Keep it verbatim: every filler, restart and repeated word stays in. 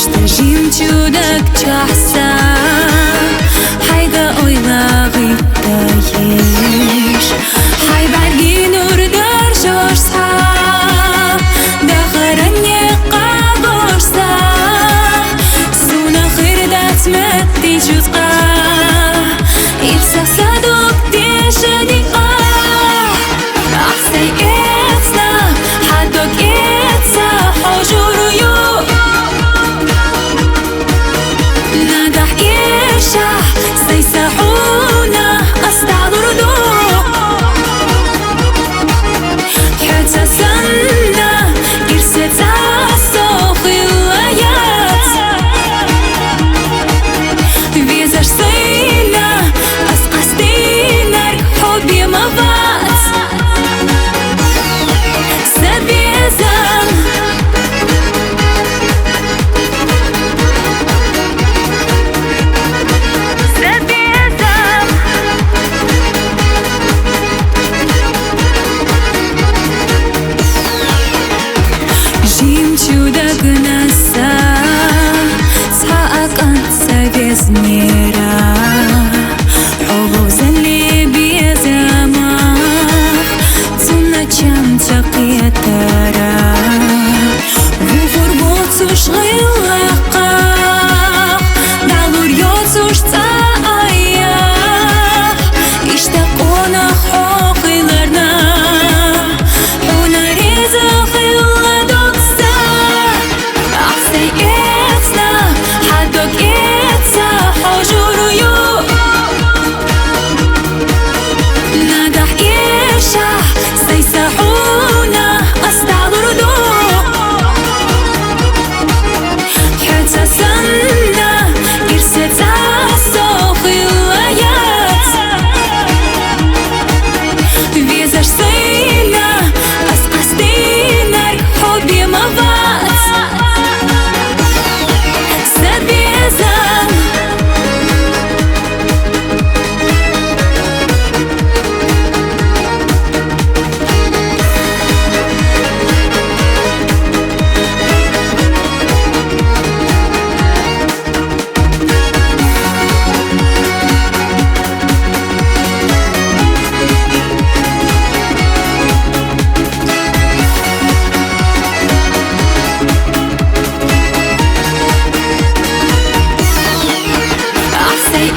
Жимчудаг чахса, хайга ойлагъитаеш, хай барги нур даржорсха, дахаране къагорса, суна хирдат метти чузъа, ирса садок дешадиа. Ахсай эцна, хьадог эца хьожурую. Нагахь иша, сай сахуна асталурду. Хьаца санна, ирсеца сохилаяц. Везаш сайна, ас къастинар хьоби мавац. Сабезам. Сабезам. Жимчудаг наса, цхьа акъан ца везнера, хьо вовзалли безамах, цунна чам ца кхетара. Вухур буцуш гъилахъа, далур йоцуш цӀа ая. Ишта къонах хьо хиларна, хьуна реза хила дукса. Ахсай эцна, хьадог эца хьожурую. Нагахь иша, сай сахуна асталурду. Хьаца санна, ирсеца сохилаяц. Везаш сайна, ас къастинар хьоби мавац. Сабезам. Ахсай